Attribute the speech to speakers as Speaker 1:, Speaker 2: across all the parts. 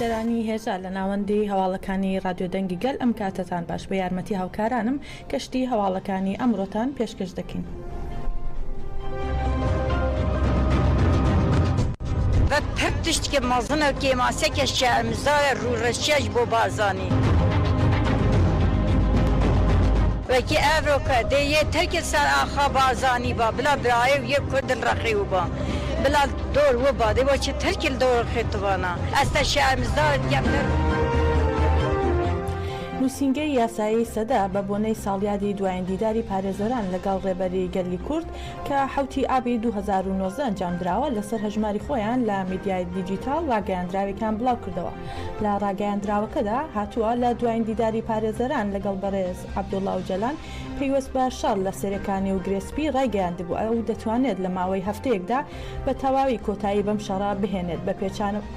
Speaker 1: بیسەرانی هێژا لە ناوەندی هەواڵەکانی ڕادیۆ دەنگی گەل ئەم کاتەتان باش بە یارمەتی هاوکارانم کەشتی هەواڵەکانی ئەمڕۆتان پێشکەش دەکەین.
Speaker 2: Ve pir tişteke mezin e û kêmaseke şermzar e rûreşiya ji bo Barzanî. Wekî ev roka dê yê Tirk li ser axa Barzanî ba, bila birayê û yê Kurd li rexê wî ba. Bila li dor wi ba, dê bo çi Tirk li dor xê tuvana. Ez te şermzar dikem pir.
Speaker 1: نووسینگەی یاسایی سەدە بە بۆنەی ساڵیادی دوایین دیداری پارێزەران لەگەڵ ڕێبەری گەلی کورد کە حەوتی ئابی 2019 ئەنجامدراوە، لەسەر هەژماری خۆیان لە میدیای دیجیتاڵ ڕاگەیاندراوێکیان بڵاوکردەوە. لە ڕاگەیاندراوەکەدا هاتووە، لە دوایین دیداری پارێزەران لەگەڵ بەڕێز عەبدوڵا ئۆجەلان پەیوەست بە شەڕ لە سەرێکانی و گرێسپی ڕایگەیاندبوو ئەو دەتوانێت لە ماوەی هەفتەیەکدا بە تەواوی کۆتایی بەم شەڕە بهێنێت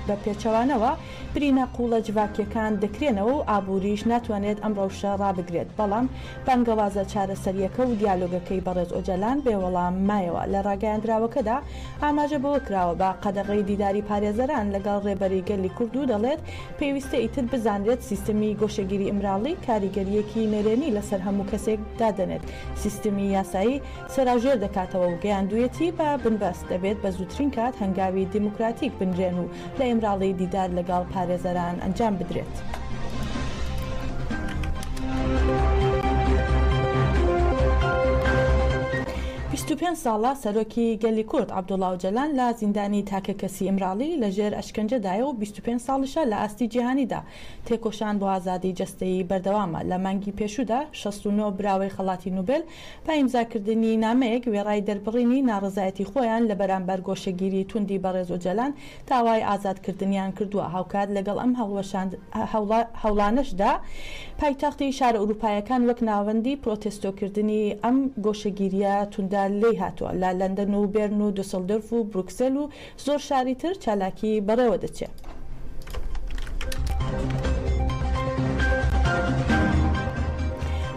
Speaker 1: بە پێچەوانەوە برینە قووڵە جڤاکییەکان دەکرێنەوە و ئابووریش ناتوانێت ئەم ڕەوشە ڕابگرێت، بەڵام بانگەوازە چارەسەرییەکە و دیالۆگەکەی بەڕێز ئۆجەلان بێ وەڵام مایەوە. لە ڕاگەیاندراوەکەدا ئاماژە بەوە کراوە بە قەدەغەی دیداری پارێزەران لەگەڵ ڕێبەری گەلی کورد و دەڵێت پێویستە ئیتر بزانرێت سیستمی گۆشەگیری ئیمراڵی کاریگەرییەکی نەرێنی لەسەر هەموو کەسێک دادەنێت، سیستمی یاسایی سەراوژێر دەکاتەوە و گەیاندوویەتی بە بنبەست، دەبێت بە زووترین کات هەنگاوی دیموکراتیک بنرێن و لە ئیمراڵی دیدار لەگەڵ پارێزەران ئەنجام بدرێت. 25 ساڵە سەرۆکی گەلی کورد عەبدوڵا ئۆجەلان لە زیندانی تاکەکەسی ئیمراڵی لە ژێر ئەشکەنجەدایە و 25 ساڵیشە لە ئاستی جیهانیدا تێکۆشان بۆ ئازادی جەستەیی بەردەوامە. لە مانگی پێشوودا 69 براوەی خەڵاتی نوبێل بە ئیمزاکردنی نامەیەک وێڕای دەربڕینی ناڕەزایەتی خۆیان لە بەرامبەر گۆشەگیری توندی بەڕێز ئۆجەلان داوای ئازادکردنیان کردووە. هاوکات لەگەڵ ئەم هەوڵانەشدا پایتەختی شارە ئوروپایەکان وەک ناوەندی پرۆتێستۆکردنی ئەم گۆشەگیرییە توندە لێی هاتووە. لە لەندەن و بێرن و دوسلدورف و بروکسێل و زۆر شاری تر چالاکی بەڕێوە دەچێ.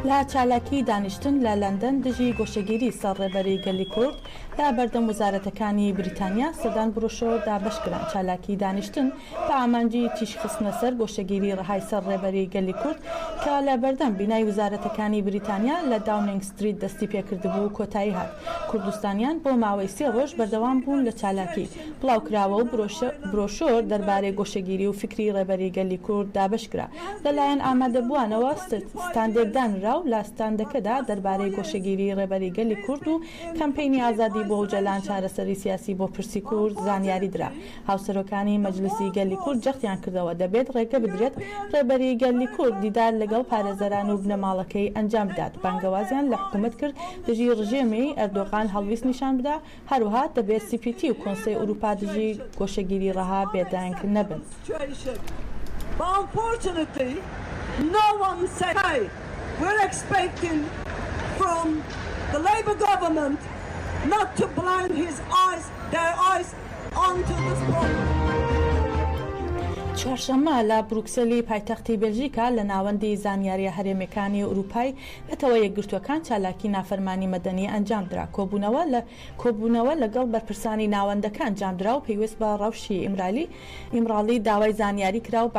Speaker 1: لە چالاکی دانیشتن لە لەندەن دژی گۆشەگیری سەر ڕێبەری گەلی کورد لە بەردەم وەزارەتەکانی بریتانیا سەدان برۆشۆر دابەشکران. چالاکی دانیشتن بە ئامانجی تیشکخستنە سەر گۆشەگیری ڕەهای سەر ڕێبەری گەلی کورد کە لە بەردەم بینای وزارەتەکانی بریتانیا لە داونینگ ستریت دەستی پێکردبوو کۆتایی هات. کوردستانیان بۆ ماوەی سێ ڕۆژ بەردەوام بوون لە چالاکی، بڵاوکراوە و برۆشۆر دەربارەی گۆشەگیری و فیکری ڕێبەری گەلی کورد دابەشکرا. لەلایەن ئامادەبووانەوە ستاندێک دانرا و لە ستاندەکەدا دەربارەی گۆشەگیری ڕێبەری گەلی کورد و کەمپەینی ئازادی بۆ ئۆجەلان چارەسەری سیاسی بۆ پرسی کورد زانیاری درا. هاوسەرۆکانی مەجلسی گەلی کورد جەختیان کردەوە، دەبێت ڕێگە بدرێت ڕێبەری گەلی کورد دیدار لەگەڵ پارێزەران و بنەماڵەکەی ئەنجام بدات، بانگەوازیان لە حکومەت کرد دژی ڕژێمی ئەردۆغان هەڵویست نیشان بدا، هەروەها دەبێت سی پی تی و کۆنسەی ئەوروپا دژی گۆشەگیری ڕەها بێدەنگ نەبن. چوارشەممە لە بروکسەلی پایتەختی بێلژیکا لە ناوەندی زانیارییە هەرێمییەکانی ئورووپای نەتەوە یەکگرتووەکان چالاکی نافەرمانی مەدەنی ئەنجامدرا. کۆبوونەوە لە کۆبوونەوە لەگەڵ بەرپرسانی ناوەندەکە ئەنجامدرا و پەیوەست بە ڕەوشی ئیمرالی ئیمراڵی داوای زانیاری کرا و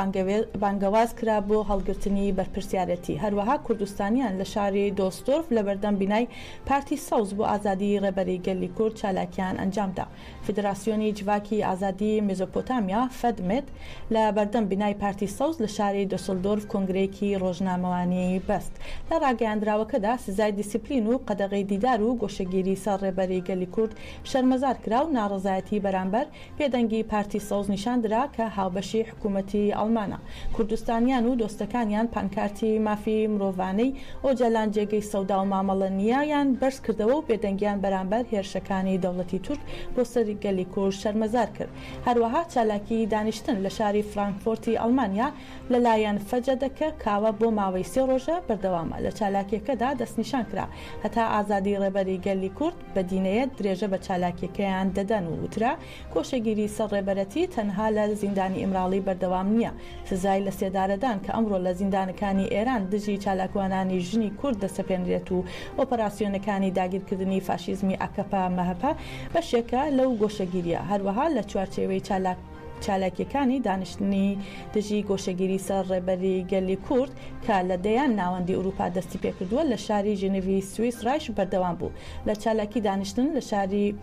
Speaker 1: بانگەواز کرا بۆ هەڵگرتنی بەرپرسیارێتی. هەروەها کوردستانیان لە شاری دۆسدۆرف لەبەردەم بینای پارتی سەوز بۆ ئازادیی ڕێبەری گەلی کورد چالاکیان ئەنجامدا. فیدراسیۆنی جڤاکی ئازادیی مێزۆپۆتامیا، فەدمێد، لە بەردەم بینای پارتی سەوز لە شاری دۆسلدۆرف کۆنگرەیەکی ڕۆژنامەوانیی بەست. لە ڕاگەیاندراوەکەدا سزای دیسیپلین و قەدەغەی دیدار و گۆشەگیری سەر ڕێبەری گەلی کورد شەرمەزار کرا و ناڕەزایەتی بەرامبەر بێدەنگی پارتی سەوز نیشان درا کە هاوبەشی حکوومەتی ئەڵمانە. کوردستانیان و دۆستەکانیان پانکارتی مافی مرۆڤانەی ئۆجالان جێگەی سەودا و مامەڵە نییە یان بەرز کردەوە و بێدەنگیان بەرامبەر هێرشەکانی دەوڵەتی تورک بۆ سەر گەلی کورد شەرمەزار کرد. هەروەها چالاکیی دانیشتن لە شاری فرانکفۆرتی ئەڵمانیا لەلایەن فەجەدەکە کاوە بۆ ماوەی سێ ڕۆژە بەردەوامە. لە چالاکییەکەدا دەستنیشان کرا هەتا ئازادی ڕێبەری گەلی کورد بەدینەیەت درێژە بە چالاکییەکەیان دەدەن و وترا، گۆشەگیری سەر ڕێبەرەتی تەنها لە زیندانی ئیمراڵی بەردەوام نییە، سزای لەسێدارەدان کە ئەمڕۆ لە زیندانەکانی ئێران دژی چالاکوانانی ژنی کورد دەسەپێنرێت و ئۆپەراسیۆنەکانی داگیرکردنی فاشیزمی ئاکەپە مەهەپە بەشێکە لەو گۆشەگیرییە، هەروەها لە چوارچێوەی چالاک. چالاکییەکانی دانیشتنی دژی گۆشەگیری سەر ڕێبەری گەلی کورد کە لە دەیان ناوەندی ئورووپا دەستی پێکردووە لە شاری ژنڤی سویسرایش بەردەوام بوو. لە چالاکی دانیشتن لە شاری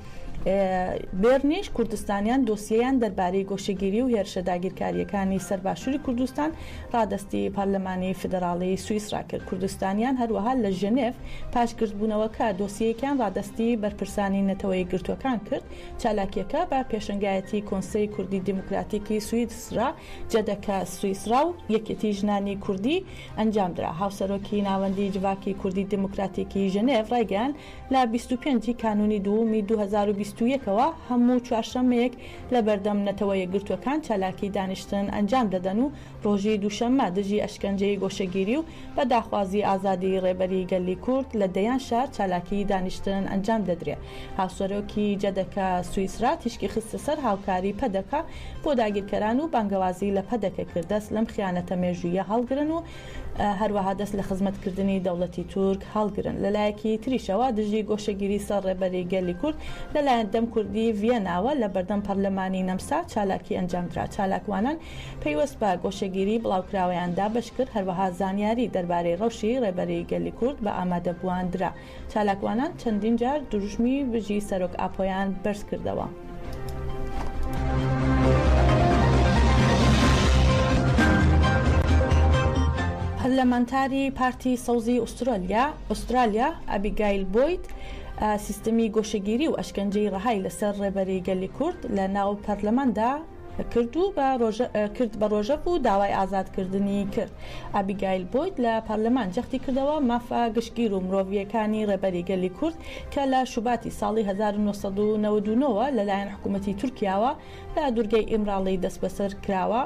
Speaker 1: بێرنیش کوردستانیان دۆسیەیان دەربارەی گۆشەگیری و هێرشە داگیرکارییەکانی سەر باشووری کوردستان ڕادەستی پارلەمانی فیدراڵی سویسرا کرد. کوردستانیان هەروەها لە ژنێڤ پاش گردبوونەوەکە دۆسیەیەکیان ڕادەستی بەرپرسانی نەتەوە یەکگرتووەکان کرد. چالاکییەکە بە پێشەنگایەتی کۆنسەی کوردی دیموکراتیکی سویسرا، جەدەکە سویسرا و یەکێتی ژنانی کوردی ئەنجامدرا. هاوسەرۆکی ناوەندی جڤاکی کوردی دیموکراتیکی ژنێڤ ڕایگەیاند، لە 25 ی کانوونی دوومی 2021 ەوە هەموو چوارشەممەیەک لەبەردەم نەتەوە یەکگرتووەکان چالاکی دانیشتن ئەنجام دەدەن و ڕۆژی دووشەممە دژی ئەشکەنجەی گۆشەگیری و بە داخوازی ئازادی ڕێبەری گەلی کورد لە دەیان شار چالاکی دانیشتن ئەنجام دەدرێ. هاوسەرۆکی جەدەکە سویسرا تیشکی خستە سەر هاوکاری پەدەکە بۆ داگیرکەران و بانگەوازی لە پەدەکە کرد دەست لەم خیانەتە مێژوویە هەڵگرن و هەروەها دەست لە خزمەتکردنی دەوڵەتی تورک هەڵگرن. لەلایەکی تریشەوە دژی گۆشەگیری سەر ڕێبەری گەلی کورد لەلایەن دەم کوردی ڤیەناوە لە بەردەم پەرلەمانی نەمسا چالاکی ئەنجامدرا. چالاکوانان پەیوەست بە گۆشەگیری بڵاوکراوەیان دابەشکرد، هەروەها زانیاری دەربارەی ڕەوشی ڕێبەری گەلی کورد بە ئامادەبووان درا. چالاکوانان چەندین جار دروشمی بژی سەرۆک ئاپۆیان بەرزکردەوە. پەرلەمانتاری پارتی سەوزی ئوسترالیا، ئەبیگایل بۆید، سیستمی گۆشەگیری و ئەشکەنجەی ڕەهای لەسەر ڕێبەری گەلی کورد لە ناو پەرلەماندا کرد و کرد بە ڕۆژەڤ و داوای ئازادکردنی کرد. ئابیگایل بۆید لە پەرلەمان جەختی کردەوە، مافە گشتگیر و مرۆڤییەکانی ڕێبەری گەلی کورد کە لە شوباتی ساڵی 1999 وە لەلایەن حکوومەتی تورکیاوە لە دورگەی ئیمراڵی دەستبەسەر کراوە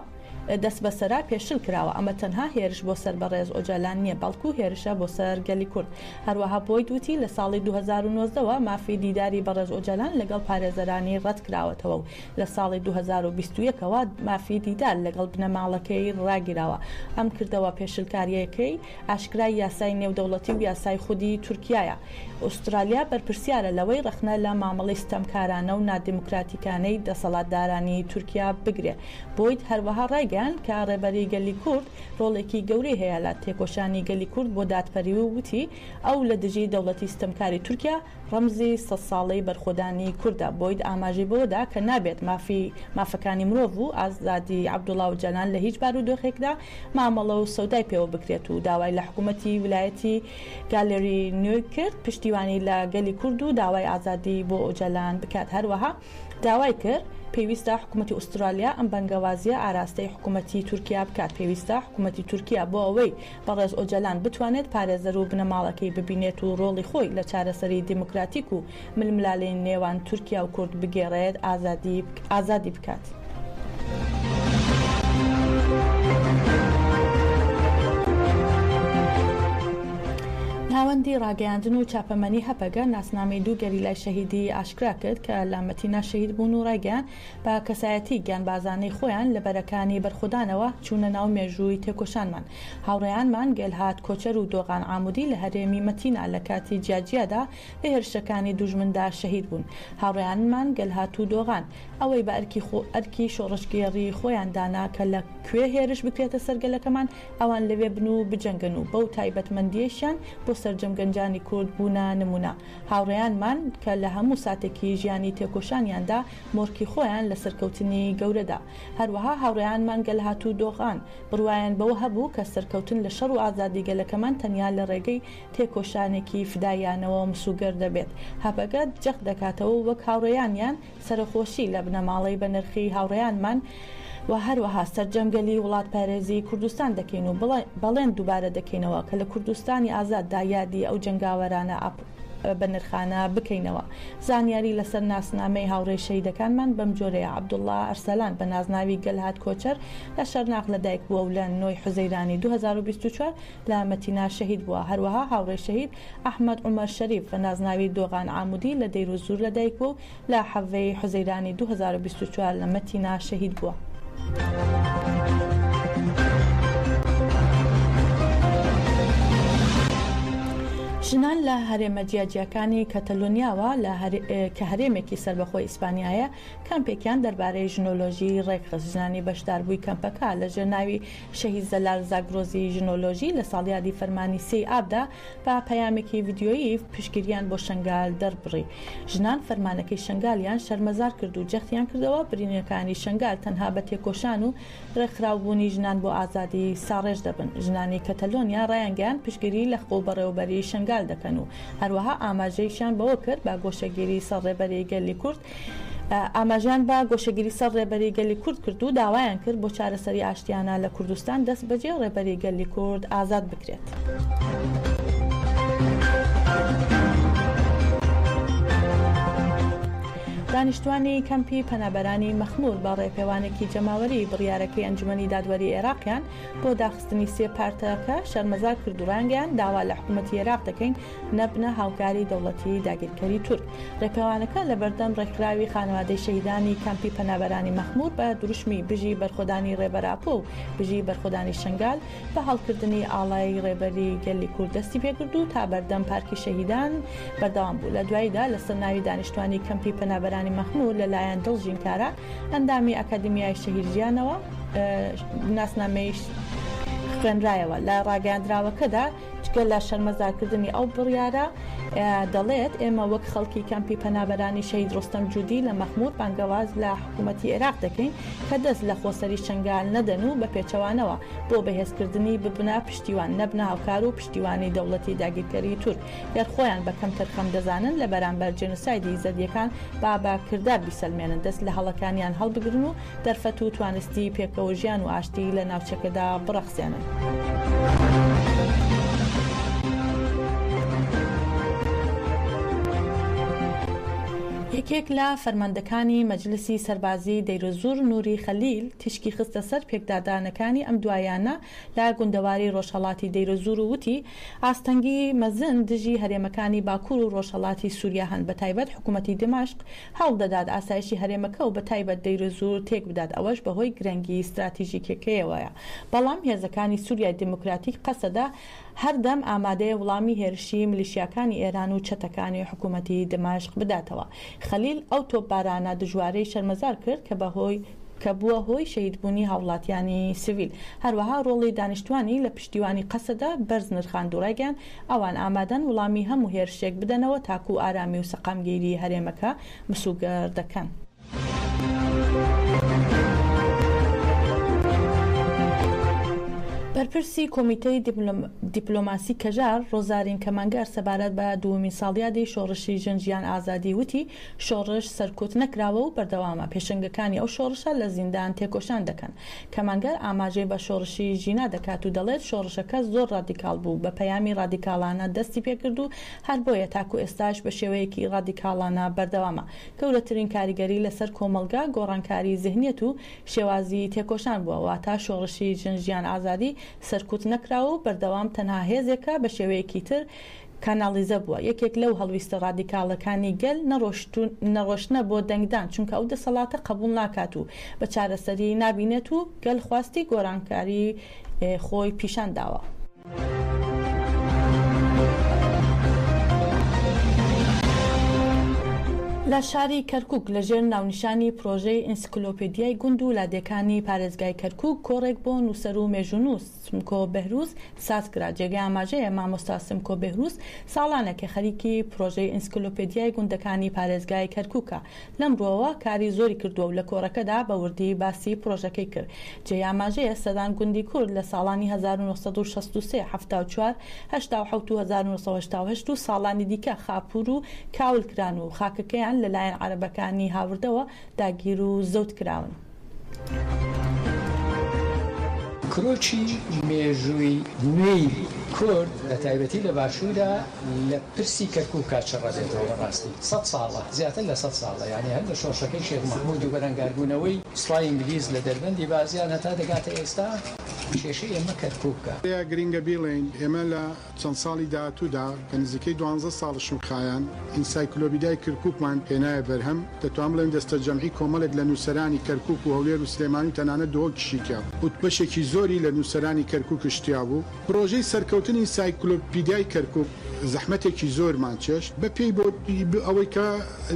Speaker 1: دەستبەسەرا پێشل کراوە، ئەمە تەنها هێرش بۆ سەر بەڕێز ئۆجالان نییە، بەڵکو هێرشە بۆ سەر گەلی کورد. هەروەها بۆید وتی، لە ساڵی 2019 وە مافی دیداری بەڕێز ئۆجالان لەگەڵ پارێزەرانی ڕەتکراوەتەوە و لە ساڵی 2021 ەوە مافی دیدار لەگەڵ بنەماڵەکەی ڕاگیراوە. ئەم کردەوە پێشلکارییەکەی ئاشکرای یاسای نێودەوڵەتی و یاسای خودی تورکیایە. ئوسترالیا بەرپرسیارە لەوەی ڕەخنە لە مامەڵەی ستەمکارانە و نادیموکراتیکانەی دەسەڵاتدارانی تورکیا بگرێ. بۆید هەروەها ڕایگەیاند کە ڕێبەری گەلی کورد ڕۆڵێکی گەورەی هەیە لە تێکۆشانی گەلی کورد بۆ دادپەری و وتی، ئەو لە دژی دەوڵەتی ستەمکاری تورکیا ڕەمزی سەدساڵەی بەرخۆدانی کوردە. بۆید ئاماژەی بەوەدا کە نابێت مافی مافەکانی مرۆڤ و ئازادی عەبدوڵا ئۆجالان لە هیچ بارودۆخێکدا مامەڵە و سەودای پێوە بکرێت و داوای لە حکوومەتی ویلایەتی گالێری نوێ کرد پشتیوانی لە گەلی کورد و داوای ئازادی بۆ ئۆجالان بکات. هەروەها داوای کرد، پێویستە حکومەتی ئوسترالیا ئەم بانگەوازییە ئاراستەی حکومەتی تورکیا بکات، پێویستە حکومەتی تورکیا بۆ ئەوەی بەڕێز ئۆجەلان بتوانێت پارێزەر و بنەماڵەکەی ببینێت و ڕۆڵی خۆی لە چارەسەری دیموکراتیک و ململانێی نێوان تورکیا و کورد بگێڕێت ئازادی بکات. ناوەندی ڕاگەیاندن و چاپەمەنی هەپەگە ناسنامەی دوو گەریلای شەهیدی ئاشکرا کرد کە لە مەتینا شەهید بوون و ڕایگەیاند بە کەسایەتی گیانبازانەی خۆیان لە بەرەکانی بەرخۆدانەوە چوونە ناو مێژووی تێکۆشانمان. هاوڕێیانمان گێلهات کۆچەر و دۆغان عامودی لە هەرێمی مەتینا لە کاتی جیاجیادا لە هێرشەکانی دوژمندا شەهید بوون. هاوڕێیانمان گێلهات و دۆغان ئەوەی بە ئەرکی ئەرکی شۆڕشگێڕی خۆیان دانا کە لە کوێ هێرش بکرێتە سەر گەلەکەمان ئەوان لەوێ بن و بجەنگن و بەو تایبەتمەندییەشیان بۆ سەرجەم گەنجانی کورد بوونە نموونە. هاوڕێیانمان کە لە هەموو ساتێکی ژیانی تێکۆشانیاندا مۆرکی خۆیان لە سەرکەوتنی گەورەدا. هەروەها هاوڕێیانمان گەلهات و دۆغان بڕوایان بەوە هەبوو کە سەرکەوتن لە شەڕ و ئازادی گەلەکەمان تەنیا لە ڕێگەی تێکۆشانێکی فداییانەوە مسوگەر دەبێت. هەپەگە جەخت دەکاتەوە وەک هاوڕێیانیان سەرەخۆشی لە بنەماڵەی بەنرخی هاوڕێیانمان و هەروەها سەرجەم گەلی وڵاتپارێزی کوردستان دەکەین و بەڵێن دووبارە دەکەینەوە کە لە کوردستانی ئازاددا یادی ئەو جەنگاوەرانە بەنرخانە بکەینەوە. زانیاری لەسەر ناسنامەی هاوڕێی شەهیدەکانمان بەم جۆرەیە، عەبدوڵڵا ئەرسەلان بە نازناوی گەلهات کۆچەر لە شەرناخ لەدایک بووە و لە نۆی حوزەیرانی 2024 لە مەتینا شەهید بووە. هەروەها هاوڕێی شەهید ئەحمەد عومەر شەریف بە نازناوی دۆغان عامودی لە دەیرۆزوور لەدایک بووە و لە حەڤەی حوزەیرانی 2024 لە مەتینا شەهید بووە. ژنان لە هەرێمە جیاجیاکانی کەتەلۆنیاوە کە هەرێمێکی سەربەخۆی ئیسپانیایە، کەمپێکیان دەربارەی ژنۆلۆژی ڕێکخست. ژنانی بەشداربووی کەمپەکە لەژێر ناوی شەهید زەلال زاگرۆزی ژنۆلۆژی لە ساڵیادی فەرمانی سێی ئابدا بە پەیامێکی ڤیدیۆیی پشتگیریان بۆ شەنگال دەربڕی. ژنان فەرمانەکەی شەنگالیان شەرمەزار کرد و جەختیان کردەوە برینەکانی شەنگال تەنها بە تێکۆشان و ڕێکخراوبوونی ژنان بۆ ئازادی ساڕێژ دەبن. ژنانی کەتەلۆنیا ڕایانگەیاند پشتگیری لە خۆبەڕێوەبەریی شەنگال دەکەن و هەروەها ئاماژەیشیان بەوە کرد بە گۆشەگیری سەر ڕێبەری گەلی کورد ئاماژەیان بە گۆشەگیری سەر ڕێبەری گەلی کورد کرد و داوایان کرد بۆ چارەسەری ئاشتیانە لە کوردستان دەستبەجێ ڕێبەری گەلی کورد ئازاد بکرێت. دانیشتوانی کەمپی پەنابەرانی مەخمور بە ڕێپێوانێکی جەماوەری بڕیارەکەی ئەنجومەنی دادوەری عێراقیان بۆ داخستنی سێ پارتەکە شەرمەزار کرد و ڕایانگەیاند داوا لە حکومەتی عێراق دەکەین نەبنە هاوکاری دەوڵەتی داگیرکەری تورک. ڕێپێوانەکە لەبەردەم ڕێکخراوی خانەوادەی شەهیدانی کەمپی پەنابەرانی مەخمور بە دروشمی بژی بەرخۆدانی ڕێبەر ئاپۆ و بژی بەرخۆدانی شەنگال بە هەڵکردنی ئاڵای ڕێبەری گەلی کورد دەستی پێکرد و تا بەردەم پارکی شەهیدان بەردەوام بوو. لە دواییدا لەسەر ناوی دانیشتوانی کەمپی پەنابەرانی مەخمور لەلایەن دڵژین کارا ئەندامی ئەکادیمیای شەهید ژیانەوە ناسنامەی خوێنرایەوە. لە ڕاگەیاندراوەکەدا جگە لە شەرمەزارکردنی ئەو بڕیارە، دەڵێت، ئێمە وەک خەڵکی کەمپی پەنابەرانی شەهید ڕۆستەم جودی لە مەخمور بانگەواز لە حکومەتی عێراق دەکەین کە دەست لە خۆسەری شەنگال نەدەن و بە پێچەوانەوە بۆ بەهێزکردنی ببنە پشتیوان نەبنە هاوکار و پشتیوانی دەوڵەتی داگیرکەری تورک گەر خۆیان بە کەمتەرخەم دەزانن لە بەرامبەر جێنۆسایدی ئیزەدییەکان با بە کردار بیسەلمێنن دەست لە هەڵەکانیان هەڵبگرن و دەرفەت و توانستی پێکەوە ژیان و ئاشتی لە ناوچەکەدا بڕەخسێنن. یەکێک لە فەرماندەکانی مەجلسی سەربازی دەیرەزوور نوری خەلیل تیشکی خستە سەر پێکدادانەکانی ئەم دواییانە لە گوندەواری ڕۆژهەڵاتی دەیرەزوور و وتی، ئاستەنگی مەزن دژی هەرێمەکانی باکوور و ڕۆژهەڵاتی سووریا هەن بەتایبەت حکوومەتی دیمەشق هەوڵ دەدات ئاسایشی هەرێمەکە و بەتایبەت دەیرەزوور تێکبدات ئەوەش بەهۆی گرنگی ستراتیژیکیەکەیەوەیە بەڵام هێزەکانی سوریای دیموکراتیک قەسەدە هەردەم ئامادەیە وڵامی هێرشی ملیشیاکانی ئێران و چەتەکانی حکومەتی دمەشق بداتەوە خەلیل ئەو تۆپبارانە دژوارەی شەرمەزار کرد کە بەهۆی کە بووە هۆی شەهیدبوونی هاوڵاتیانی سڤیل هەروەها ڕۆڵی دانیشتوانی لە پشتیوانی قەسەدە بەرز نرخاند و ڕایگەیاند ئەوان ئامادەن وڵامی هەموو هێرشێک بدەنەوە تاکوو ئارامی و سەقامگیری هەرێمەکە مسوگەر دەکەن. بەرپرسی کۆمیتەی دیپلۆماسی کەژار، ڕۆزارین کەمانگەر سەبارەت بە دووەمین ساڵیادی شۆڕشی ژن ژیان ئازادی وتی، شۆڕش سەرکوت نەکراوە و بەردەوامە، پێشەنگەکانی ئەو شۆڕشە لە زیندان تێکۆشان دەکەن. کەمانگەر ئاماژەی بە شۆڕشی ژینا دەکات و دەڵێت، شۆڕشەکە زۆر ڕادیکاڵ بوو، بە پەیامی ڕادیکاڵانە دەستی پێکرد و هەر بۆیە تاکو ئێستاش بە شێوەیەکی ڕادیکاڵانە بەردەوامە. گەورەترین کاریگەری لەسەر کۆمەڵگا گۆڕانکاری زهنیەت و شێوازی تێکۆشان بووە، واتە شۆڕشی ژن ژیان ئازادی سەرکوت نەکراوە و بەردەوام تەنها هێزێکە بە شێوەیەکی تر کاناڵیزە بووە، یەکێک لەو هەڵویستە ڕادیکاڵەکانی گەل نەڕۆشتنە بۆ دەنگدان، چونکە ئەو دەسەڵاتە قەبوڵ ناکات و بە چارەسەری نابینێت و گەل خواستی گۆرانکاری خۆی پیشان داوە. لە شاری کەرکوک لە ژێر ناونیشانی پرۆژەی ئینسکلۆپێدیای گوند و لادێکانی پارێزگای کەرکوک کۆڕێک بۆ نووسەر و مێژوونووس سمکۆ بەهروز ساز کرا. جێگەی ئاماژەیە مامۆستا سمکۆ بێهروز ساڵانێکە خەریکی پرۆژەی ئینسکلۆپێدیای گوندەکانی پارێزگای کەرکوکە. لەم ڕووەوە کاری زۆری کردووە و لە کۆڕەکەدا بە وردی باسی پرۆژەکەی کرد. جێی ئاماژەیە سەدان گوندی کورد لە ساڵانی 1963، 74، 87 و 1988 و ساڵانی دیکە خاپوور و کاول کران و خاکەکەیان لەلایەن عەرەبەکانی هاوردەوە داگیر و زەوت کراون.
Speaker 3: کرۆکی مێژووی نوێی کورد بە تایبەتی لە باشوورا لە پرسی کەرکووکا چڕەبێتەوە بەڕاستی سەد ساڵە زیاتر لە سەد ساڵە یانی هەر لە شۆڕشەکەی شێخ مەحموود و بەرەنگاربوونەوەی سوپای ئینگلیز لە دەربەندی بازیان هەتا دەگاتە ئێستا کێشەی ئێمە کەرکووکە.
Speaker 4: گرینگە بیڵێین ئێمە لە چەند ساڵی داهاتوودا کە نزیکەی دوانزە ساڵشم خایاند، ئینسایکلۆبیدای کرکوکمان هێنایە بەرهەم، دەتوانم بڵێم دەستەجەمعی کۆمەڵێک لە نووسەرانی کەرکوک و هەولێر و سلێمانی و تەنانەت دهۆکیشی تیا بوو، بەشێکی زۆری لە نووسەرانی کەرکوکش تیا بوو. پڕۆژەی سەرکەوتن ئینسایکلۆپیدای کەرکوک. زەحمەتێکی زۆرمان چێشت بە پێی بۆ ئەوەی کە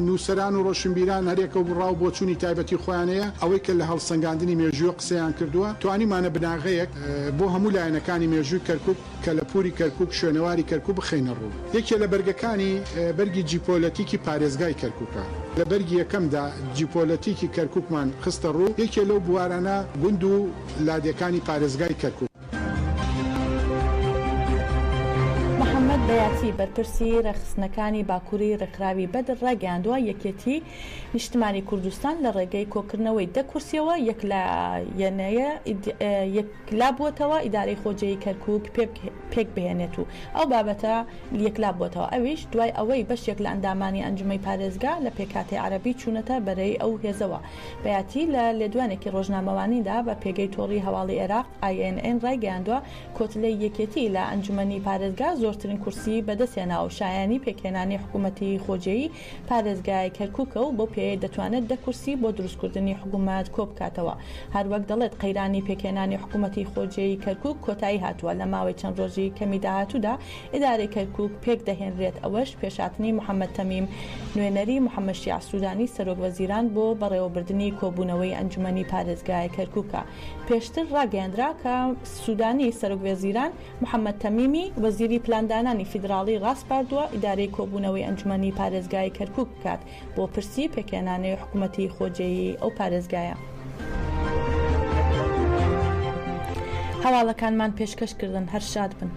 Speaker 4: نووسەران و ڕۆشنبیران هەریەکە و ڕا و بۆچوونی تایبەتی خۆیان هەیە، ئەوەی کە لە هەڵسەنگاندنی مێژووە قسەیان کردووە، توانیومانە بناغەیەک بۆ هەموو لایەنەکانی مێژووی کەرکووک، کەلەپووری کەرکووک، شوێنەواری کەرکووک بخەینە ڕوو. یەکێ لە بەرگەکانی بەرگی جیپۆلەتیکی پارێزگای کەرکووکە. لە بەرگی یەکەمدا جیپۆلەتیکی کەرکووکمان خستە ڕوو، یەکێ لەو بوارانە گوند و لادێکانی پارێزگای کەرکووک.
Speaker 1: محەمەد بەیاتی، بەرپرسی ڕێکخستنەکانی باکووری ڕێکخراوی بەدر ڕایگەیاندووە، یەکێتی نیشتمانی کوردستان لە ڕێگەی کۆکردنەوەی دە کورسیەوە یەکلابووەتەوە ئیدارەی خۆجێی کەرکوک پێکبهێنێت و ئەو بابەتە یەکلابووەتەوە ئەویش دوای ئەوەی بەشێک لە ئەندامانی ئەنجومەی پارێزگا لە پێکهاتەی عەرەبی چوونەتە بەرەی ئەو هێزەوە. بەیاتی لە لێدوانێکی ڕۆژنامەوانیدا بە پێگەی تۆڕی هەواڵی عێراق، INN، ڕایگەیاندووە، کۆتلەی یەکێتی لە ئەنجومەنی پارێزگا زۆرترین کورسی بەدەستهێناوە و شایانی پێکهێنانی حکومەتی خۆجێی پارێزگای کەرکوکە و بەو پێیەی دەتوانێت دە کورسی بۆ دروستکردنی حکومەت کۆبکاتەوە. هەروەک دەڵێت قەیرانی پێکهێنانی حکومەتی خۆجێی کەرکوک کۆتایی هاتووە، لە ماوەی چەند ڕۆژی کەمی داهاتوودا ئیدارەی کەرکوک پێکدەهێنرێت، ئەوەش پێشهاتنی محەمەد تەمیم نوێنەری محەمەد شیاع سودانی سەرۆک وەزیران بۆ بەڕێوەبردنی کۆبوونەوەی ئەنجومەنی پارێزگای کەرکوکە. پێشتر ڕاگەیەندرا کە سودانی سەرۆک وەزیران محەمەد تەمیمی وەزیری پلاندانانی فیدراڵی ڕاسپاردووە ئیدارەی کۆبوونەوەی ئەنجومەنی پارێزگای کەرکوک بکات بۆ پرسی پێکهێنانەوەی حکومەتی خۆجێیی ئەو پارێزگایە. هەواڵەکانمان پێشکەش کردن هەر شاد بن.